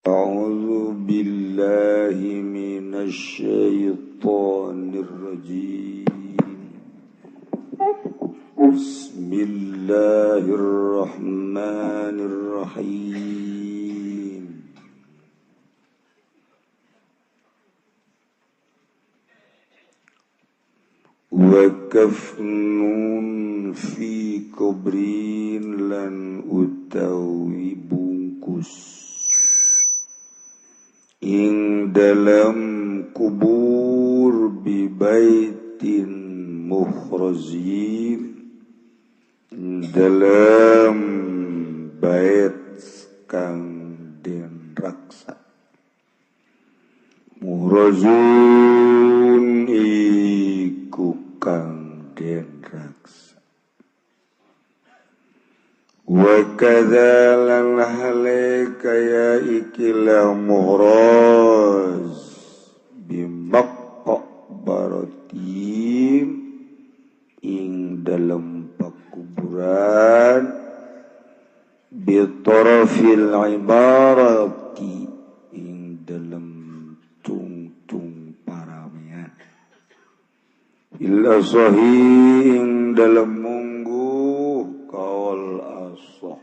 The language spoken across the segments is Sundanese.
أعوذ بالله من الشيطان الرجيم. بسم الله الرحمن الرحيم. وكفن في قبرين lan utawi bungkus ing dalam kubur bibaitin mukhrazin, dalam bait kang den raksa, mukhrazun iku kang den raksa. Wa kadza lan hale kaya ikilah muhraz bimaqbaratin ing dalem pakuburan bitarafil ibarati ing dalem tungtung paramean illa sahih ing dalem mungguh kaul asah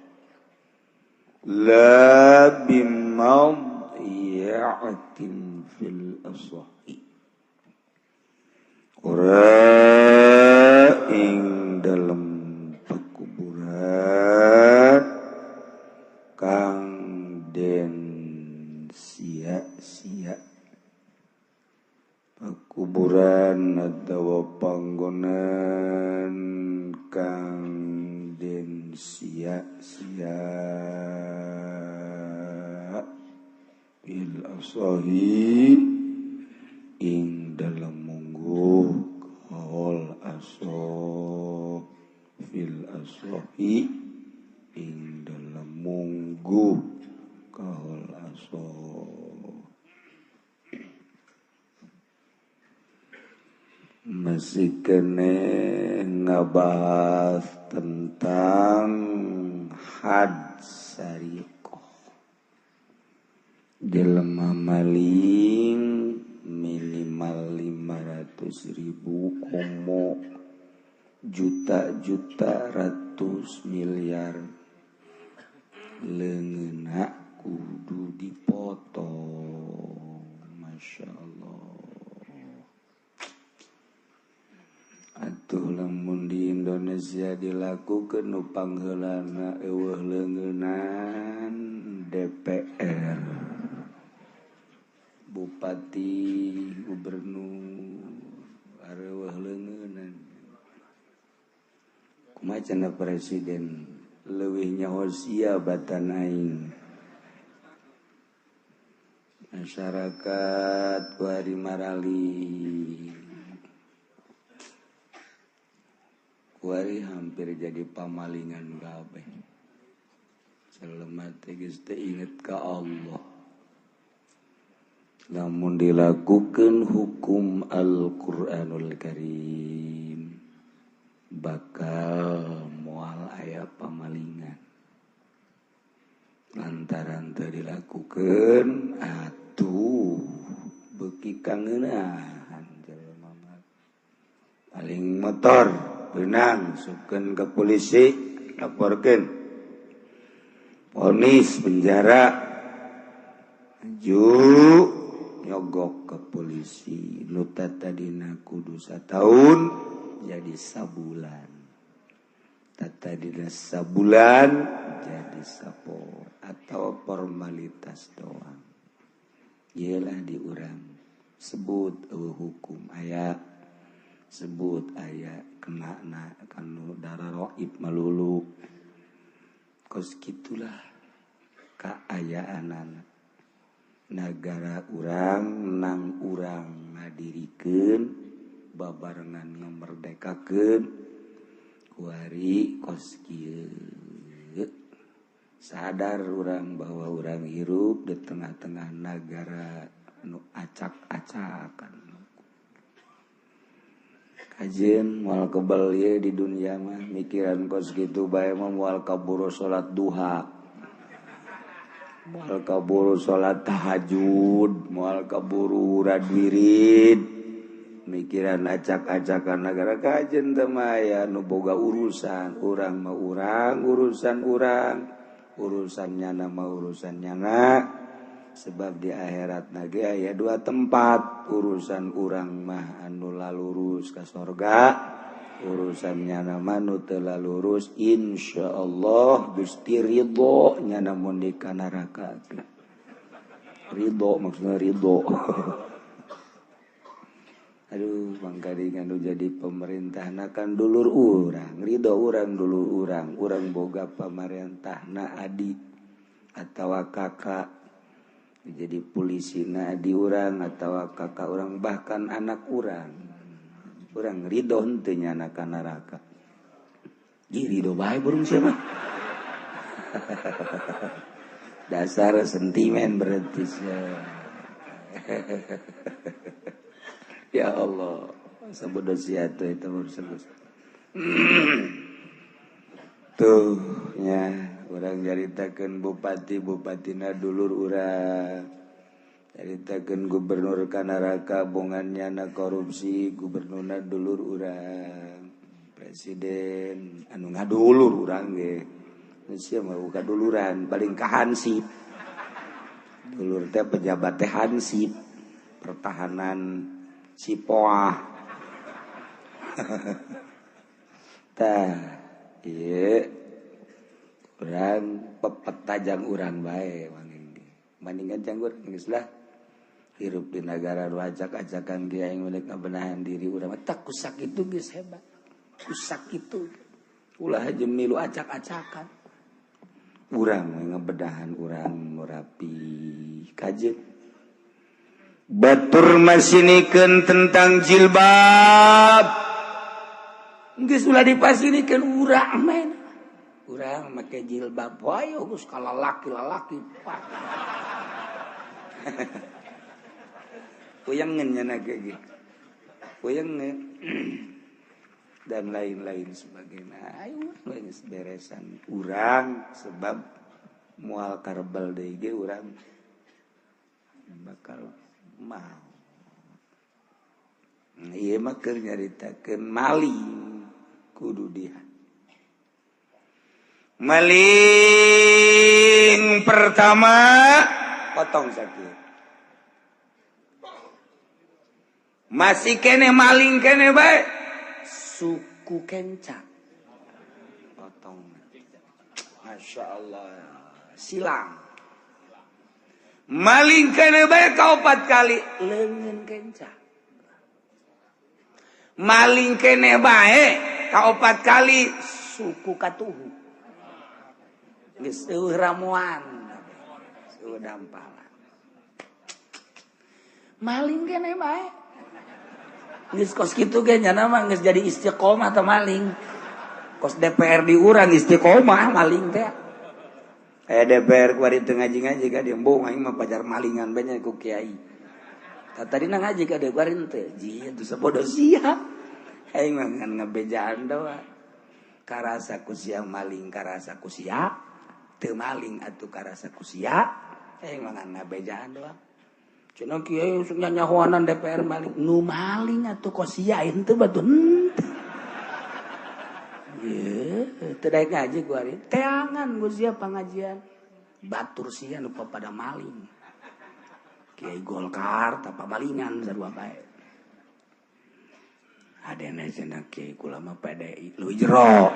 la bimadyatin fil asahi ora ing dalem pekuburan kang den sia-sia, pekuburan atawa panggonan kang den sia-sia bil asahi ing dalem mungguh kaul asah fil asahi ing dalem mungguh kaul asah. Masih kene ngabahas tentang had sariqah. Jelema maling minimal 500.000 komo juta-juta ratus miliar leungeunna kudu dipotong. Masya Allah. Atuh lamun di Indonesia dilakukeun nu pangheulana eueuh leungeunan DPR, bupati, gubernur areueuh leungeunan. Kumaha cenah presiden leuwih nyaho sia batan aing. Masyarakat kuari marali kuari hampir jadi pamalingan kabeh. Jelema teh geus teu inget ka Allah. Lamun dilakukan hukum Al-Qur'anul Karim bakal moal aya pamalingan. Lantaran teu dilakukeun atuh beuki kangeunahan jelema mah. Paling motor benang sukeun ke polisi, laporkeun, vonis penjara, maju nyogok ke polisi. Nu tadina kudu satahun jadi sabulan, tadina sabulan jadi sapoe atau formalitas doang. Iyalah diurang sebut hukum aya, sebut aya kena na kanu darah roib melulu. Kos gitulah kaayaan nagara urang nang urang ngadirikeun babarengan ngamerdekakeun kuari kos kieu. Sadar urang bahwa urang hirup di tengah-tengah nagara nu acak-acakan. Kajen moal kebel ye di dunia mah mikiran kos kitu bae mah moal kaburu salat duha. Moal kaburu salat tahajud, moal kaburu urad wirid. Mikiran acak-acakan nagara kajen teu maya nu boga urusan, urang mah urang, urusan urang, urusan nyana mah urusan nyana. Sebab di akhirat nage aya dua tempat, urusan urang mah anu lalurus ka sorga, urusan nyana mah nu teu lalurus insyaallah Gusti ridho nyana mun di ka neraka. Ridho maksudna ridho. Aduh mangkading anu jadi pemerintahna kan dulur urang, ridho urang dulur urang, urang boga pamarentahna adi atawa kakak. Jadi polisi na di urang atau kakak urang bahkan anak urang, urang ridho henteu nyana ka neraka. Ih ridho bae burung siapa? Dasar sentimen berarti sia. Ya Allah, sabodo sia teh eta urusan. Tuh nya urang nyaritakeun bupati-bupatina dulur urang, nyaritakeun gubernur ka neraka bongan nyana korupsi gubernurna dulur urang, presiden anu ngadulur urang ge sia mah kaduluran paling ka hansip, dulur teh pejabat teh hansip pertahanan sipoah. Tah ieu urang pepetajang urang bae bandingkan janggur geus lah hirup di nagara nu acak-acakan ge aing meulek ngabenahan diri urang mah tak kusak itu geus hebat kusak itu ulah aja milu acak-acakan urang ngebedahan urang nu rapi kajeun batur masinikeun tentang jilbab geus ulah dipasinikeun urang mah urang make jilbab wae geus ka lalaki-lalaki pak. Puyengeun nya ge. Puyengeun dan lain-lain sebagainya. Ayo geus beresan urang sebab moal karbel deui ge urang bakal mau. Ieu mah keur nyaritakeun maling kudu dia. Maling pertama potong sakit. Masih kene maling kene bae suku kenca potong. Masya Allah silang. Maling kene bae kaopat kali leungeun kenca. Maling kene bae kaopat kali suku katuhu. Geus eueuh ramuan, eueuh dampalan. Maling kene bae. Geus kos kitu ge nyana mah geus jadi istiqomah teh maling. Kos DPR di urang istiqomah maling teh. Aya DPR kuari teu ngaji-ngaji ka dieu embung aing mah pajar malingan bae nya ku kiai. Tah tadina ngaji ka dieu kuari teh, jieun teu sabodo sia. Aing mah ngan ngabejaan doang. Karasa ku sia maling, karasa ku sia teu maling atuh karasa ku sia aing mah ngan ngabejaan doang. Cenah kiai usuk nyanyahoanan DPR maling, nu maling atuh kos sia henteu batu henteu. Ye, teu daek ngaji ku ari. Teangan ku sia pangajian. Batur sia nu pada maling. Kiai Golkar tapa malingan sarua bae. Adena cenah kiai kula mah PDI leuwih jero.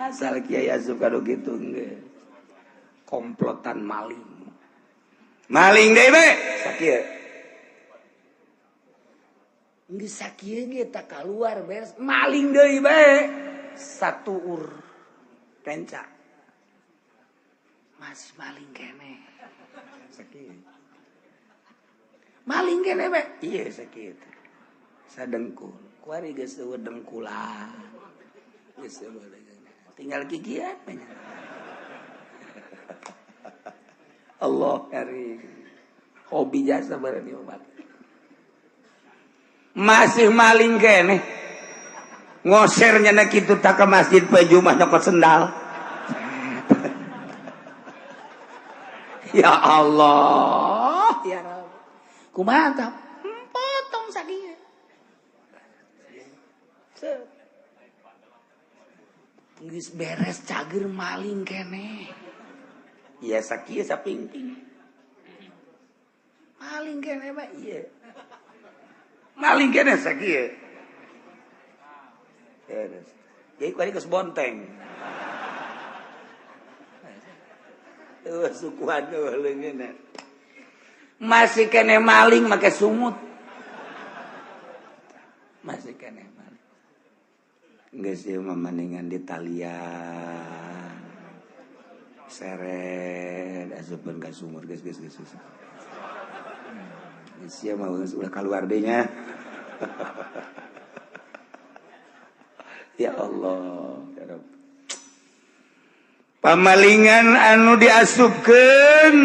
Asal kiai asup kadu kitu geus. Komplotan maling. Maling deui be sakieu. Geus sakieu ge tak kaluar beres maling deui bae. Satu ur kenca. Masih maling kene. Sakieu. Maling kene bae. Ieu sakieu. Sadengkul. Kuari geus eueuh dengkulan. Geus eueuh tinggal kikian banyak. Allah hari hobi jasa bareng obat. Masih maling kene. Ngosernya na kitu tak ke masjid poe Jumat nyokot sendal. Ya Allah, ya Rabb. Kumaha tah? Potong sakieu. Set. Geus beres cager maling keneh. Iya sakieu sapingping. Maling keneh mah ieu. Maling keneh sakieu. Beres. Jadi kuari geus bonteng. Eueuh sukuan eueuh leungeunna. Masih keneh maling make sumut. Masih keneh maling. Geus ieu mah mendingan di talian. Seret asupeun ka sumur geus geus geus. Geus ieu mah geus ulah kaluar deui nya. Ya Allah, ya Rabb. Pamalingan anu diasupkeun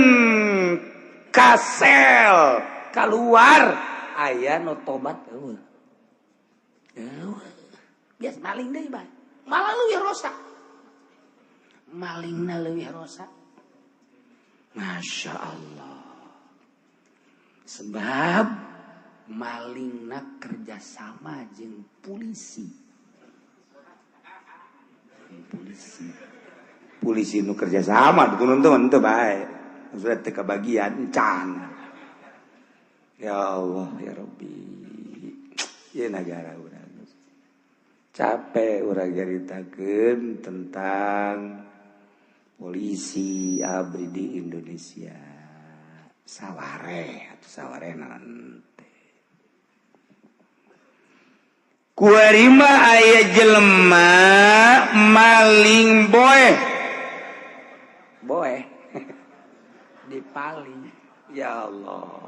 kasel keluar aya nu tobat eueuh. Eueuh. Bias maling deui bae. Malah leuwih rosak. Malingna leuwih rosak. Masya Allah. Sebab malingna kerjasama jeung polisi. Polisi. Polisi nu kerjasama dukun teman teu bae. Sudah teu kabagian can. Ya Allah ya Rabbi. Ieu nagara urang. Capek urang nyaritakeun tentang polisi ABRI di Indonesia. Saware atau saware nanti. Kuarima aya jelema maling boeh. Boeh dipaling. Ya Allah.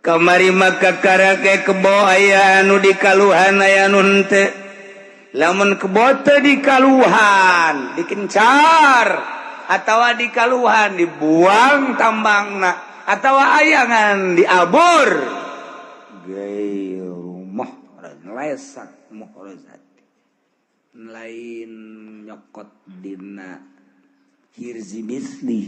Kamari maka karake kebo aya anu dikaluhan aya anu henteu. Lamun kebo teu dikaluhan, dikencar atawa dikaluhan dibuang tambangna atawa ayangan diabur. Gairu muhraz laisa muhrazat. Lain nyokot dina hirzi misli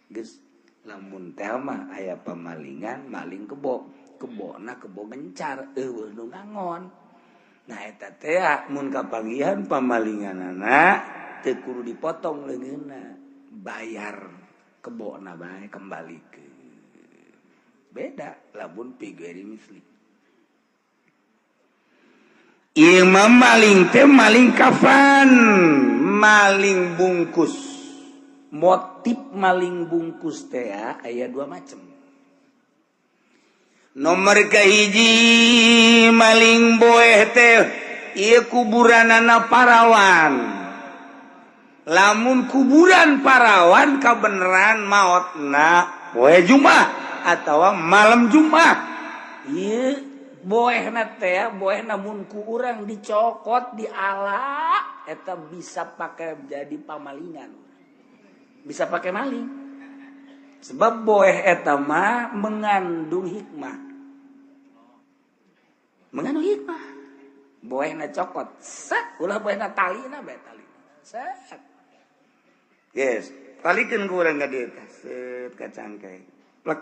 geus lamun teh mah aya pamalingan maling kebo kebona kebo gencar eueuh nu ngangon. Nah eta teh mun kapagihan pamalinganana teu kudu dipotong leungeunna, bayar kebona bae kembalikeun. Beda lamun pigeri misli. Ieu maling teh maling kafan, maling bungkus. Motif maling bungkus teh aya dua macam. Nomor kahiji maling boeh teh ieu kuburanana parawan. Lamun kuburan parawan kabeneran maotna poe Jumat atawa malam Jumat. Ieu boehna teh boehna mun ku urang dicokot diala eta bisa pakai jadi pamalingan. Bisa pakai maling. Sebab boeh eta mah mengandung hikmah. Mengandung hikmah. Boehna cokot, set ulah boehna talina bae talina. Set. Yes, talikeun ku urang ka dieu teh, set ka cangkeng. Plek.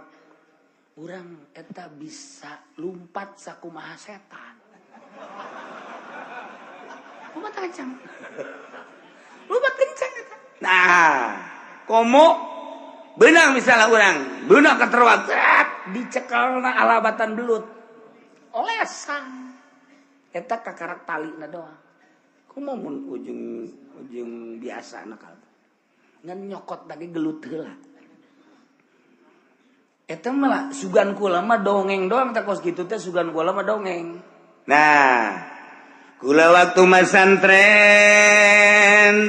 Urang eta bisa lumpat sakumaha setan. Lumpat kencang. Lumpat kencang eta. Nah, komo benang misalnya orang benang keterwak dicekelna alabatan belut olesan eta kakarak talina doang. Komo mun ujung ujung biasa nakal ngan nyokot lagi gelut heula eta malah sugan kula mah dongeng doang tak kos kitu teh sugan kula mah dongeng. Nah kula waktu masantren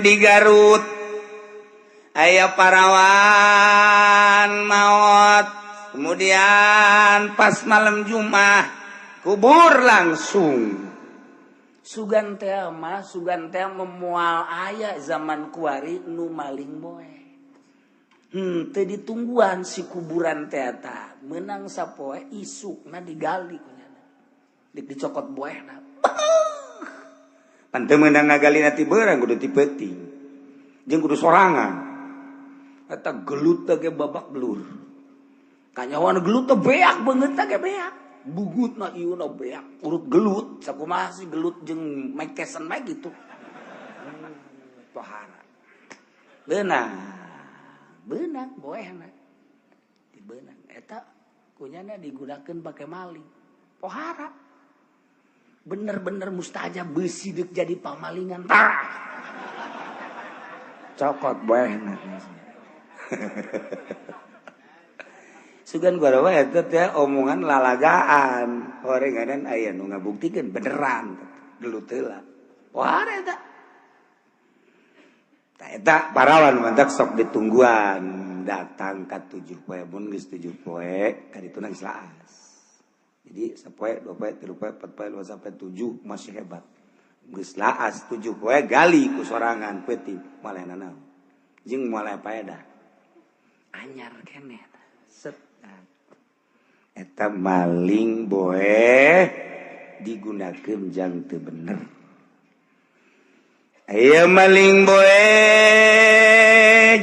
di Garut aya parawan maot, kemudian pas malam Jumat kubur langsung. Sugan teh mah sugan teh memual aya zaman kuari nu maling boe. Teu ditungguan si kuburan teh eta meunang sapoe isukna digali kunyana. Dicokot boehna. Pan teu meunang ngagalina ti beurang kudu ti peuting. Jeung kudu sorangan. Eta gelut teh ge babak belur. Kanyawan gelut teh beak beungeut teh ge beak. Bugutna ieu na beak, urut gelut, sakumaha sih gelut jeung Mike Tyson mah gitu. Pohara. Beunang. Beunang boehna. Dibeunang eta kunyana digunakeun pake maling. Pohara. Bener-bener mustajab beusi deuk jadi pamalingan. Tah. Cokot boehna. Sugan gua eta teh omongan lalagaan. Horenganan aya nu ngabuktikeun beneran gelut heula. Pohara eta. Tah eta parawan mantak sok ditungguan datang ka 7 poe mun geus 7 poe ka ditu geus laas. Jadi sapoe, 2 poe, 3 poe, 4 poe, 5 sampai 7 masih hebat. Geus laas 7 poe gali ku sorangan peuting malehna naon. Jeung moal paedah. Anyar keneh set. Eta maling boeh digunakeun jang teu bener. Aya maling boeh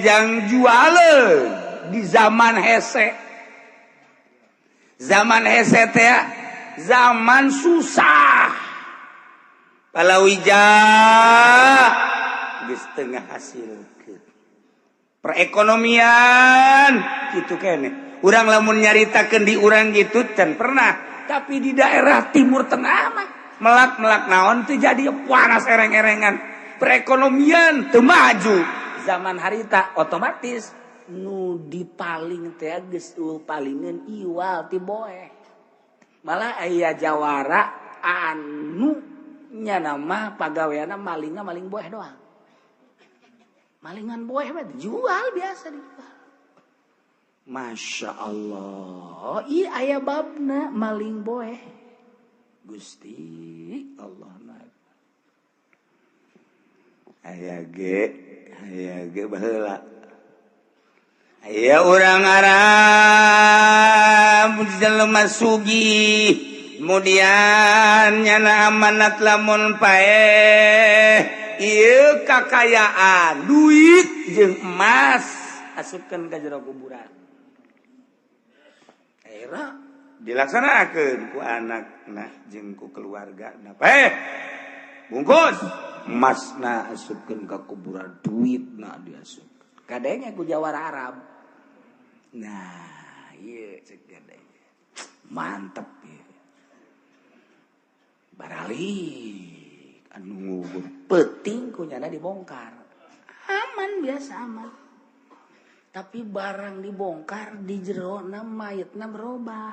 jang jualeun di zaman hese. Zaman hese teh zaman susah. Palawija geus teu ngahasilkeun. Perekonomian kitu keneh. Urang lamun nyaritakeun di urang gitu can pernah, tapi di daerah Timur Tengah mah melak-melak naon teu jadi panas ereng-erengan. Perekonomian teu maju. Zaman harita otomatis nu dipaling teh geus eueuh palingeun iwal ti boeh. Malah aya jawara anu nya nama pagaweana malingna maling boeh doang. Malingan boeh mah dijual biasa dijual. Masya Allah, iya aya babna maling boeh. Gusti Allah aya ge baheula. Aya urang Arab jelema sugih, kemudian nyana amanat lamun paeh ieu kakayaan duit jeung emas asupkeun ka jero kuburan. Era dilaksanakeun ku anakna jeung ku keluargana. Paeh bungkus emasna asupkeun ka kuburan, duitna diasupkeun. Kadenge ku jawara Arab. Nah, ieu cek kadenge. Mantep ieu. Baralik anu ngubur peuting ku nyana dibongkar. Aman biasa aman. Tapi barang dibongkar di jerona mayatna berubah.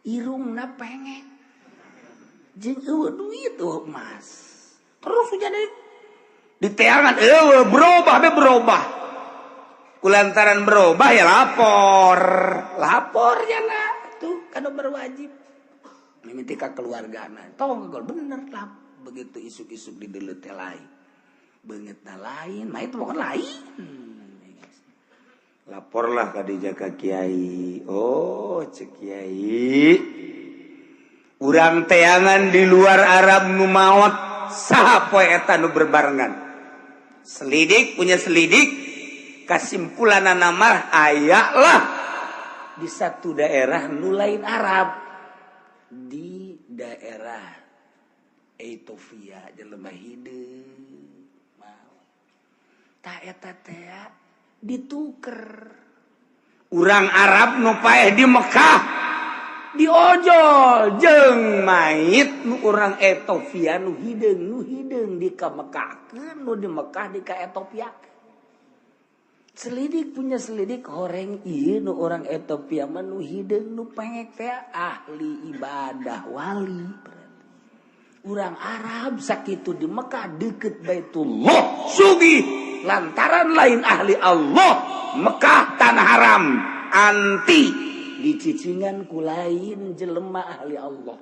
Irungna pengek. Jeung eueuh duit eueuh emas. Terus jadi diteangan eueuh berubah be berubah. Kulantaran berubah ya lapor. Lapor ya na tuh kanu berwajib. Mimiti ka keluargana. Tong gol bener lah begitu isuk-isuk dideuleu teh lain. Beungeutna lain, mah itu bukan lain. Laporlah ka dijaga kiai. Oh, cek kiai. Urang teangan di luar Arab nu maot saha poe eta nu berbarengan. Selidik punya selidik, kasimpulanana mah aya lah di satu daerah nu lain Arab. Di daerah Ethiopia jelema hideung maot. Tah eta teh dituker. Urang Arab nu paeh di Mekah diojol jeung mayit nu urang Ethiopia nu hideung di ka Mekahkeun, nu di Mekah di ka Ethiopia. Selidik punya selidik horeng ieu nu orang Ethiopia mah nu hideung nu pengek teh ahli ibadah wali. Urang Arab sakitu di Mekah deket Baitullah sugih lantaran lain ahli Allah Mekah tanah haram anti dicicingan ku lain jelema ahli Allah.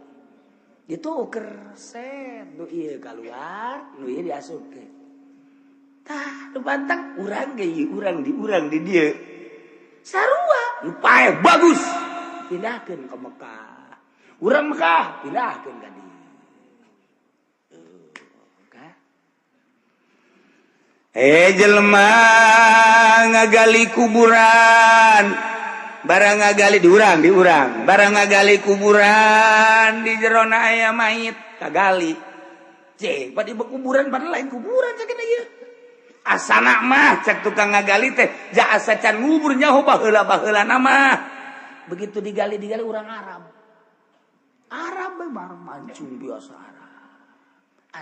Dituker set nu ieu kaluar nu ieu diasupkeun. Tah nu pantang urang ge ieu urang di urang di dieu. Sarua nu paeh bagus pindahkeun ka Mekah. Urang Mekah pindahkeun ka dieu. Jelema ngagali kuburan barang ngagali diurang diurang barang ngagali kuburan di jerona aya mayit kagali cek pada kuburan pada lain kuburan cek ieu asana mah cek tukang ngagali teh ja asa can ngubur nyaho baheula baheulana mah begitu digali digali urang Arab Arab we bareng mancung biasa Arab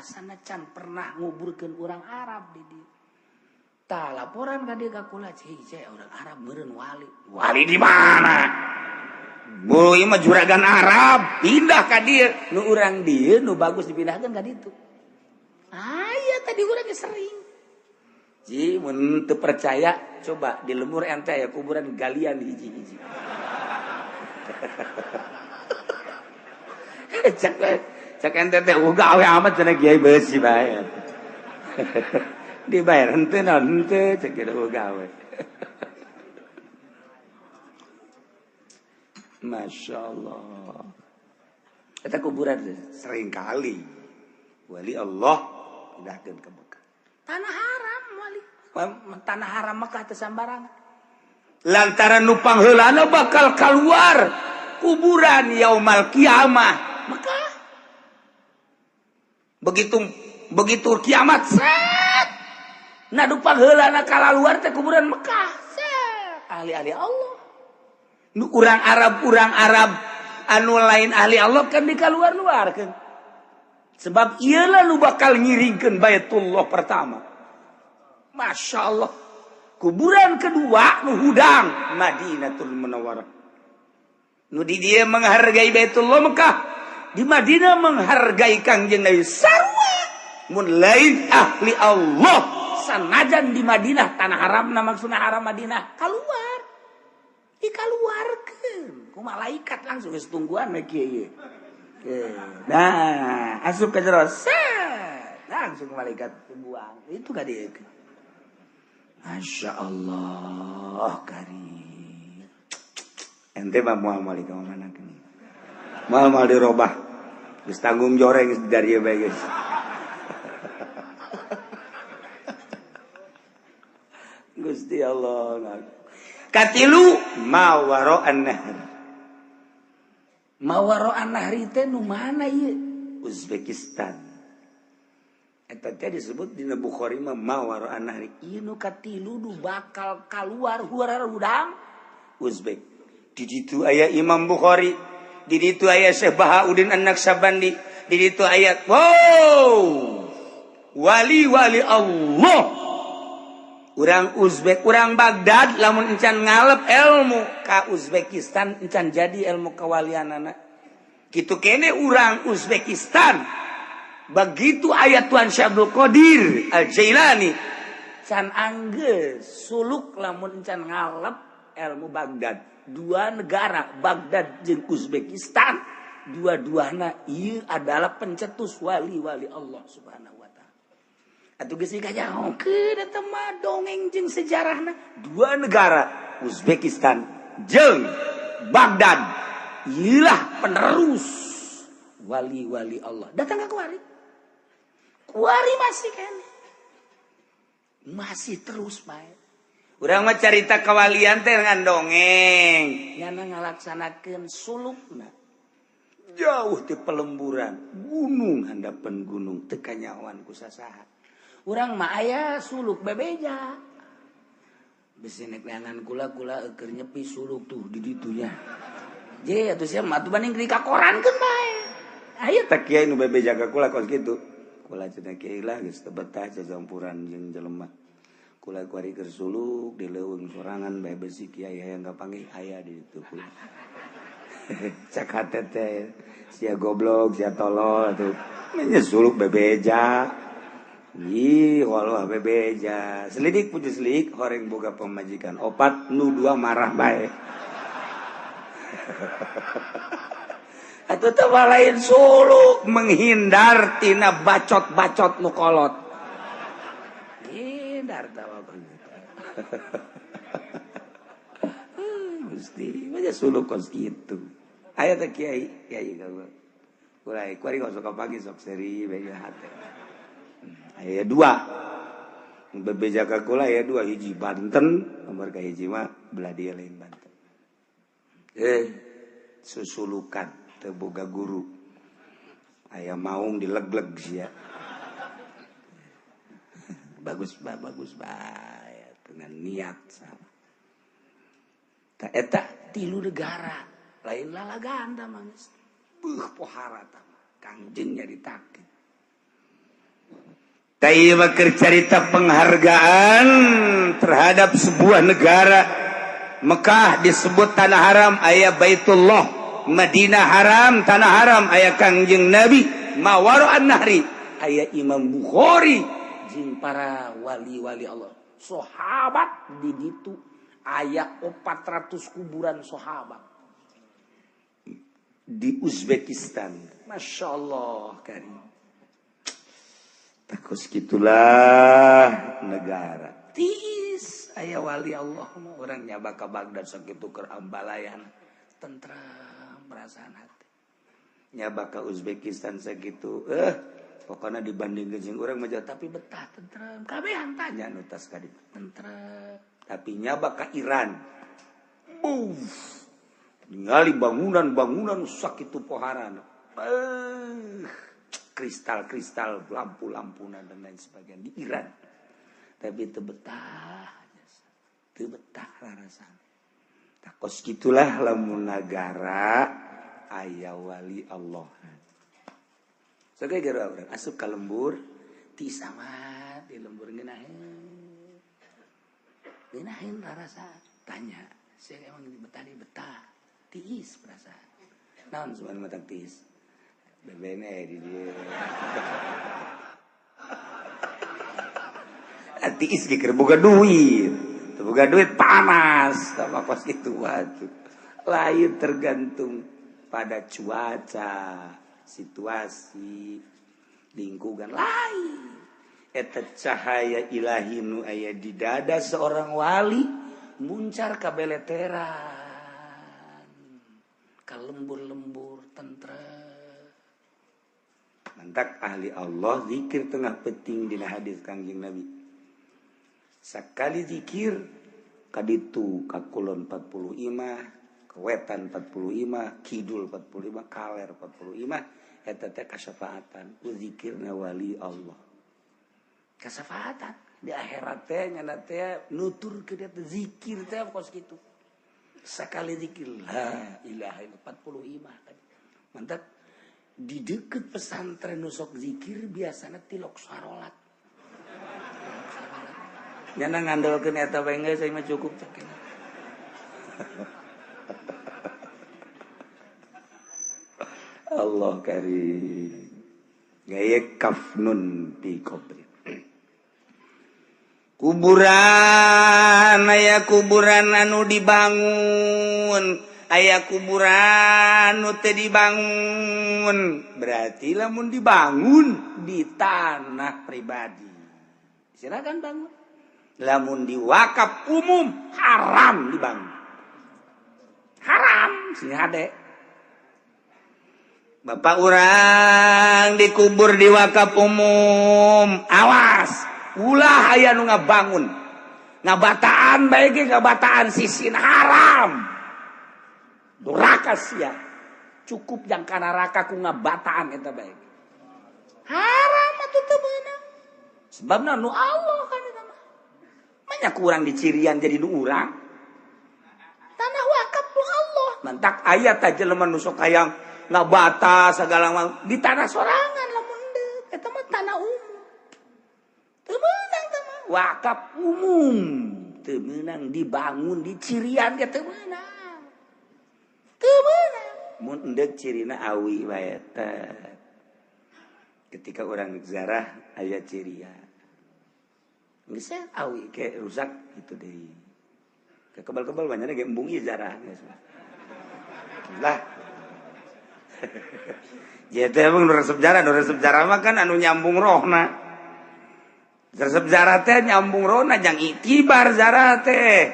asana can pernah nguburkeun urang Arab di dieu. Tah laporan ka dieu ka kula cek orang Arab meureun wali. Wali di mana? Bu ieu mah juragan Arab, pindah ka dieu. Nu urang dieu nu bagus dipindahkeun ka ditu. Aya tadi urang ge sering. Ji mun teu percaya coba di lemur ente aya kuburan galian hiji-hiji. Cek cek ente teh gawe amat cenah kiai beusi bae. Dibayar henteu naon henteu cek geus gawe. Masya Allah. Eta kuburan sering kali wali Allah pindahkeun ke Mekah. Tanah haram wali. Tanah haram Mekah teh sambarangan. Lantaran nu pangheulana bakal keluar kuburan yaumal kiamah Mekah. Begitu begitu kiamat set. Nah nu pangheulana kalaluar teh kuburan Mekah. Set. Ahli-ahli Allah. Nu urang Arab anu lain ahli Allah kan dikaluar-luarkeun. Sebab ieu lah nu bakal ngiringkeun Baitullah pertama. Masya Allah. Kuburan kedua nu hudang Madinatul Munawwarah. Nu di dieu menghargai Baitullah Mekah, di Madinah menghargai Kangjeng Nabi sarua. Mun lain ahli Allah sanajan di Madinah tanah haramna maksudna haram Madinah keluar. Dikaluarkeun ku malaikat langsung geus tungguan we kieu. Nah, asup ka jero set langsung malaikat buang. Itu ka dieu. Masya Allah karim. Ente mah moal moal ka mana keun. Moal moal dirobah. Geus tanggung joreng geus dari ieu bae geus. Gusti Allah. Katilu mawaro an-nahr. Mawaro an-nahri teh nu mana ieu? Uzbekistan. Eta teh disebut dina Bukhari mah mawaro an-nahri. Ieu nu katilu nu bakal kaluar huarar hudang Uzbek. Di ditu aya Imam Bukhari, di ditu aya Syekh Bahauddin An-Naqsyabandi, di ditu aya wow, wali-wali Allah. Urang Uzbek, urang Baghdad lamun encan ngalep ilmu ka Uzbekistan encan jadi ilmu kawalianana. Kitu kene urang Uzbekistan. Begitu ayat Tuhan Syekh Abdul Qadir Al-Jailani can anggeus suluk lamun encan ngalep ilmu Baghdad. Dua negara Baghdad jeung Uzbekistan dua-duana ieu adalah pencetus wali-wali Allah Subhanahu wa taala. Atuh geus kanyahokeun eta mah dongeng jeung sejarahna. Dua negara Uzbekistan jeung Baghdad ieulah penerus wali-wali Allah. Datang ka kuari. Kuari masih kene. Masih terus bae. Urang mah carita kawalian teh ngan dongeng. Nyana ngalaksanakeun sulukna. Jauh ti pelemburan, gunung handapeun gunung teu kanyahoan ku sasaha. Urang mah aya suluk bebeja. Bisi nek neangan kula-kula keur nyepi suluk tuh di ditunya. Je atuh sia mah atuh banding di kakorankeun bae. Aya teh kiai nu bebeja ka kula kos kitu. Kula cenah kiai lah geus teu betah cacampuran jeung jelema. Kula kuari keur suluk di leuweung sorangan bae besi kiai hayang kapanggih aya di ditu kula. Cak hate teh sia goblok sia tolol atuh. Nya suluk bebeja. Ih, walau bebeja. Selidik puji selik, horeng boga pemajikan. Opat nu dua marah bae. Atuh teh lain suluk menghindar tina bacot-bacot nu kolot. Hindar tawa Gusti, mah suluk kos kitu. Aya teh kiai, kiai ka kurai, kuari sok pagi sok seri bae hate. Ayat 2. Bebeja ka kula aya dua hiji Banten, nomor kahiji mah belah dieu lain Banten. Susulukan teu boga guru. Aya maung dilegleg sia. Bagus ba, bagus ba dengan niat salah. Ta eta tilu negara lain lalagaan ta mah geus. Beuh pohara ta mah. Kangjeng nyaritakeun. Taiba cerita penghargaan terhadap sebuah negara. Mekah disebut tanah haram aya Baitullah, Madinah haram tanah haram aya Kangjeng Nabi, Mawaro an-Nahri aya Imam Bukhari jeung para wali-wali Allah. Sahabat di ditu aya 400 kuburan sahabat di Uzbekistan. Masya Allah karim. Takos gitulah negara. Tiis aya wali Allah mah urang nyaba ka Baghdad sakitu keur ambalayan tentram perasaan hati. Nyaba ka Uzbekistan sakitu pokoknya dibanding jeung urang mah tapi betah tentram. Kabehan tanya nu tas ka ditu tentram. Tapi nyaba ka Iran. Buff. Ningali bangunan-bangunan sakitu poharana. Kristal-kristal, lampu-lampunan dan lain sebagainya di Iran. Tapi itu betah, itu betah rasanya. Takos gitulah lamun nagara aya wali Allah. Sakai gara urang asup ka lembur, ti sama di lembur ngeunaheun. Ngeunaheun rasa tanya, saya emang betah di betah, tiis perasaan. Naon sebenarnya mata tiis? Bebene di dia. Tiis ge keur boga duit. Teu boga duit panas sama kos kitu atuh. Lain tergantung pada cuaca, situasi, lingkungan lain. Eta cahaya ilahi nu aya di dada seorang wali muncar ka beleteran, ka lembur-lembur tentrem. Mantak ahli Allah zikir tengah peting dina hadis Kangjeng Nabi. Sakali zikir kaditu ka kulon 40 imah, kewetan 40 imah, kidul 40 imah, kaler 40 imah, eta teh kasyafaatan ku zikirna wali Allah. Kasyafaatan di akhirat teh nyana teh nuturkeun eta zikir teh kos kitu. Sakali zikir la ilaha illallah 40 imah tadi. Mantak di deket pesantren nusok zikir biasanya tilok sarolat. Nyana ngandalkeun eta bae geus saya mah cukup cek. Allah karim. Gaya kafnun di kubur. Kuburan aya kuburan anu dibangun, aya kuburan nu teu dibangun. Berarti lamun dibangun di tanah pribadi, silakan bangun. Lamun diwakaf umum haram dibangun. Haram sing hade. Bapak urang dikubur di wakaf umum, awas ulah aya nu ngabangun. Ngabataan bae ge ngabataan sisin haram. Duraka sia. Cukup jang ka neraka ku ngabataan eta bae. Haram atuh teu meunang. Sebabna nu Allah kan eta mah. Banyak kurang dicirian jadi nu urang. Tanah wakaf nu Allah. Mantak aya tah jelema nu sok hayang ngabata segala macam di tanah sorangan lamun deuk eta mah tanah umum. Teu meunang teh mah wakaf umum. Teu meunang dibangun di cirian ge teu meunang. Teu meunang. Mun endek cirina awi bae teh. Ketika orang ziarah aya cirian. Geus awi ke rusak gitu deui. Kekebal-kebal banyaknya ge embung ieu zarah geus. Lah. Jadi emang nu resep jarah, nu resep jarah mah kan anu nyambung rohna. Resep jarah teh nyambung rohna jang itibar jarah teh.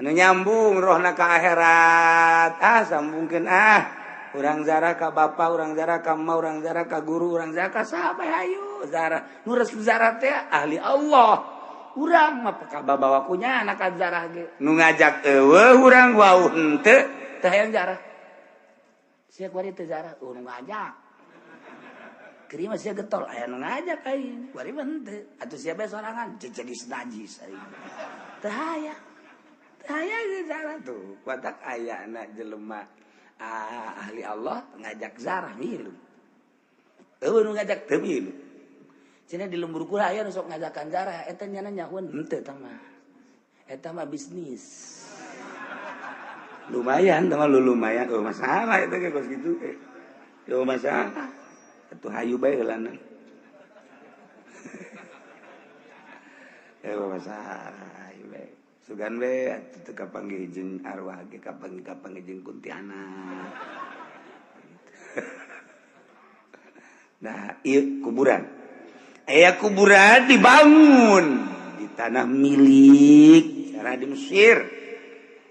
Anu nyambung rohna ka akhirat. Ah sambungkeun ah. Urang zarah ka bapa, urang zarah ka emak, urang zarah ka guru, urang zarah ka sahabat hayu. Ayo zarah nu resep zarah teh ahli Allah. Urang mah bawa kunya anak zarah ge. Nu ngajak eueuh urang wau henteu teh hayang zarah. Sia kuari teh zarah, oh nu ngajak. Kerima sia getol aya nu ngajak aing, kuari mah henteu. Atuh sia bae sorangan jadi najis aing. Teu hayang. Teu hayang zarah tuh. Batak aya anak jelema ahli Allah ngajak zarah milu. Eueuh nu ngajak teu milu. Cenah di lembur kula aya nu sok ngajakan zarah, eta nyana nyahoan henteu eta mah. Eta mah bisnis. Lumayan tah lu lumayan. Oh masalah eta ge kos kitu. Yo masalah. Atuh hayu bae heulana. Masalah hayu bae. Sugan we atuh teu kapanggih jeung arwah ge kapanggih jeung kuntianak. Nah, ieu kuburan. Aya kuburan dibangun di tanah milik cara di Mesir.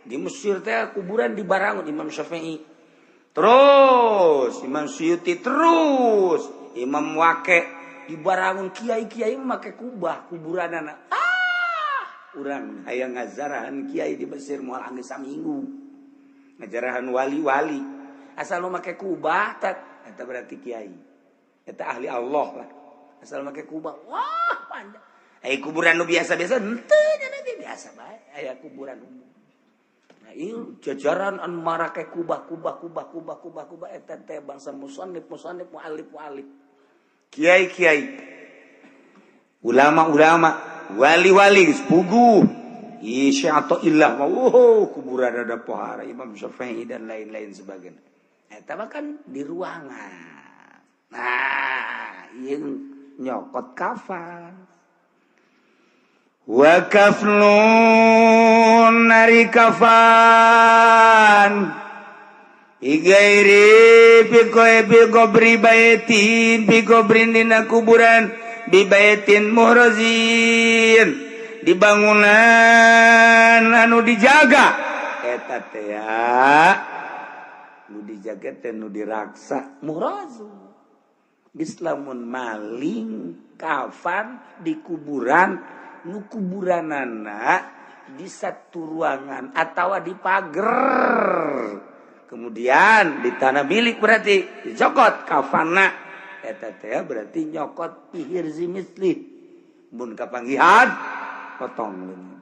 Di Mesir teh kuburan dibarangun Imam Syafi'i. Terus Imam Suyuti terus Imam Waqi dibarangun kiai-kiai make kubah kuburanana. Urang hayang ngazarahan kiai di Mesir moal anggeus saminggu. Ngajarahan wali-wali. Asal lu make kubah tak eta berarti kiai. Eta ahli Allah lah. Asal make kubah, wah panjang. Aya kuburan nu biasa-biasa henteu nya ge biasa bae aya kuburan umum. Nah, ieu jajaran anu marake kubah kubah kubah kubah kubah kubah eta teh bangsa musannif musannif muallif muallif. Kiai-kiai, ulama-ulama, wali-wali geus puguh. Isya atau illah, wow, kuburan ada pohara Imam Syafi'i dan lain-lain sebagainya. Eta mah kan di ruangan. Nah, ieu nyokot kafan. Wa kafnun nari kafan igairi bi qobri baitin bi qobrin dina kuburan bi baitin muhrazin di bangunan anu dijaga eta teh nu dijaga teh nu diraksa muhrazu. Geus lamun maling kafan di kuburan nu kuburanana di satu ruangan atawa di pager kemudian di tanah milik berarti dicokot kafana eta teh berarti nyokot pihir zimisli mun kapanggihan potong leungeun.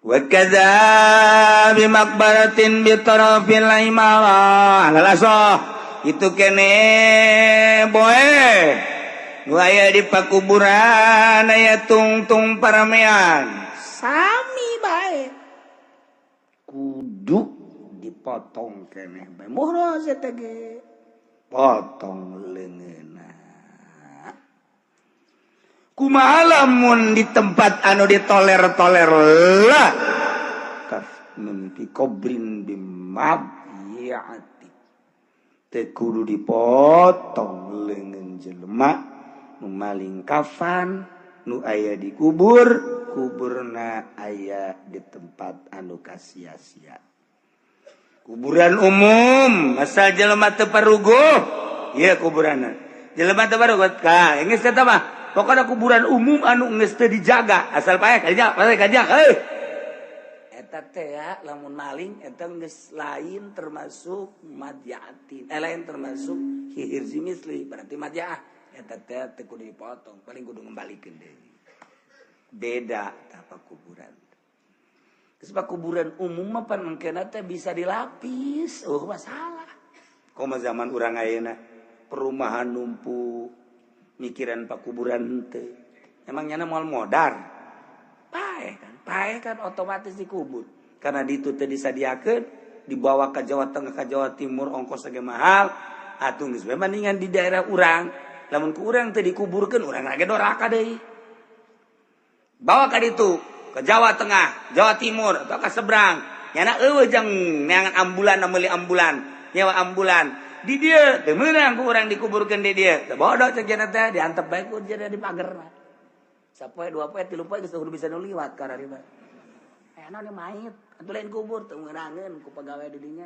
Wa kadza bi maqbaratin bi tarafil imara lalasah itu kene boe nu aya di pakuburan aya tungtung paramean sami bae kudu dipotong kene bae muhroz eta ge potong leungeunna. Kumaha lamun di tempat anu ditoler-toler lah kafnun fi qabrin bimabyi'ati teu kudu dipotong leungeun jelema nu maling kafan nu aya di kubur, kuburna aya di tempat anu kasia-sia. Kuburan umum asal jelema teu paruguh ieu kuburanna. Jelema teu paruguh ka geus eta mah pokona kuburan umum anu geus teu dijaga asal paeh kadinya paeh kadinya heuh. Eta teh lamun maling eta geus lain termasuk madyatin, lain termasuk hihirzi misli berarti madyaah. Eta teh teu kudu dipotong, paling kudu ngembalikeun deui. Beda tah kuburan. Geus kuburan umum mah pan engkena teh bisa dilapis, oh masalah. Komo zaman urang ayeuna perumahan numpuk mikiran pakuburan henteu. Emang nyana moal modar. Paeh kan, paeh kan otomatis dikubur. Karena ditu teh disadiakeun dibawa ke Jawa Tengah ke Jawa Timur ongkos ge mahal, atuh geus bae mendingan di daerah urang. Lamun ku urang teh dikuburkeun urang lagi doraka deui. Bawa ka ditu ke Jawa Tengah, Jawa Timur atau ka seberang. Nyana eueuh jang neangan ambulan meuli ambulan, nyewa ambulan. Di dieu teu meunang ku urang dikuburkeun di dieu. Teu bodoh cek jana teh diantep bae ku jana di pagerna. Sapoe dua poe tilu poe geus kudu bisa nu liwat ka rariba. Aya naon mait, atuh lain kubur teu meunangeun ku pagawe di dinya.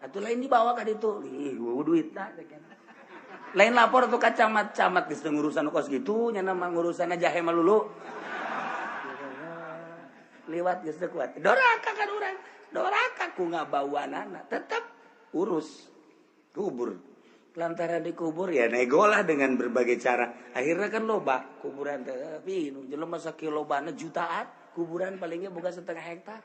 Atuh lain dibawa ka ditu. Ih, duitna cek jana. Lain lapor tuh ka camat-camat geus teu ngurusan kos kitu nya mah ngurusanna jahe malulu. Liwat geus teu kuat. Doraka kan urang. Doraka ku ngabauanana tetep urus kubur. Lantaran dikubur ya nego lah dengan berbagai cara. Akhirnya kan loba kuburan tapi nu jelema sakilobana jutaan, kuburan palingnya bukan setengah hektar.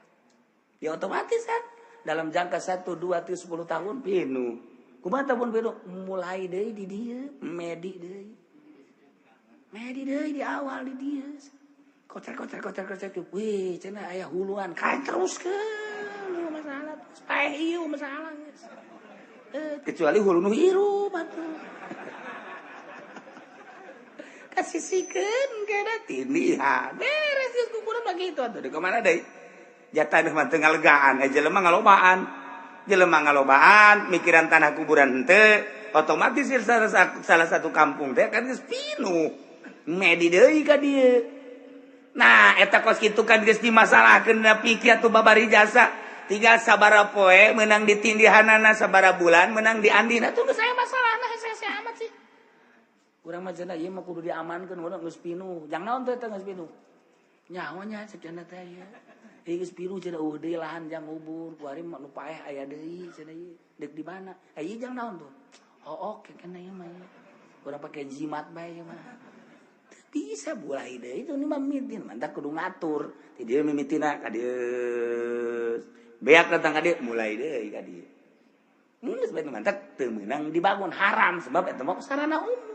Ya otomatis kan dalam jangka 1 2 3 10 tahun pinu. Kumaha pun pinu mulai deui di dieu, medi deui. Medi deui di awal di dieu. Kocer-kocer wih cenah aya huluan kae teruskeun masalah terus paeh ieu masalah geus. Kecuali hulu nu hirup atuh. Kasisikeun kena tindihan. Beres geus kuburan mah kitu atuh. Di mana deui? Jatah mah teu ngalegaan, jelema ngalobaan. Jelema ngalobaan, mikiran tanah kuburan henteu, otomatis salah satu kampung teh kan geus pinuh. Medi deui ka dieu. Nah, eta kos kitu kan geus dimasalahkeun na pikir atuh babari jasa. Tinggal sabara poe menang di tindihanana sabara bulan menang di andina tuh geus aya masalahna hese-hese amat sih. Urang mah cenah ieu mah kudu diamankeun urang geus pinuh. Jang naon teh eta geus pinuh? Nyawa nya cenah teh ieu. Ieu geus pinuh cenah eueuh deui lahan jang ngubur, kuari mah nu paeh aya deui cenah ieu. Deuk di mana? Ieu jang naon tuh? Hook kena ieu mah. Urang pake jimat bae ieu mah. Bisa mulai deui itu mah mitin, mantak kudu ngatur. Ti dieu mimitina ka dieu. Beak datang ka dieu mulai deui ka dieu. Geus bae mantak teu meunang dibangun haram sebab eta mah sarana umum.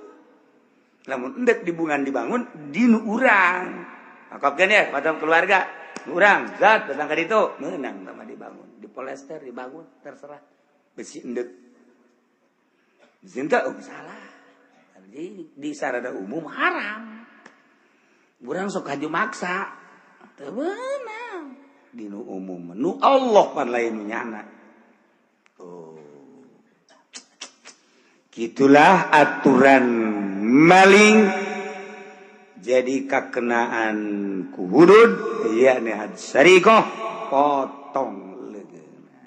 Lamun endek dibungan dibangun di nu urang. Akopkeun ya pada keluarga nu urang zat datang ka ditu meunang tah dibangun, dipolester dibangun terserah. Besi endek. Zinta oh salah. Jadi di sarana umum haram. Urang sok haju maksa. Teu meunang. Di nu umum nu Allah pan lain nu nyana. Oh. Gitulah aturan maling. Jadi kakenaan ku hudud yakni had sariqah potong leungeunna.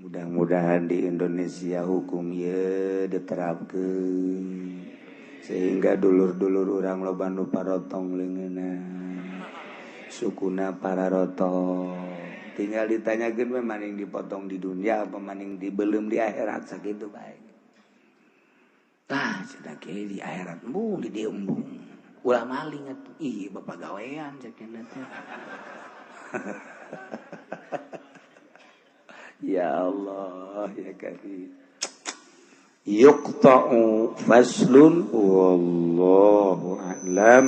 Mudah-mudahan di Indonesia hukum ieu diterapkeun sehingga dulur-dulur urang loba nu parotong leungeunna. Sukuna pararotong. Tinggal ditanyakeun we maning dipotong di dunia apa maning dibelum di akhirat sakitu bae. Tah cenah ke di akhirat embung di dieu embung. Ulah maling atuh. Ih bapak gawean cek cenah teh. Ya Allah ya Karim. Yuqta'u faslun wallahu a'lam.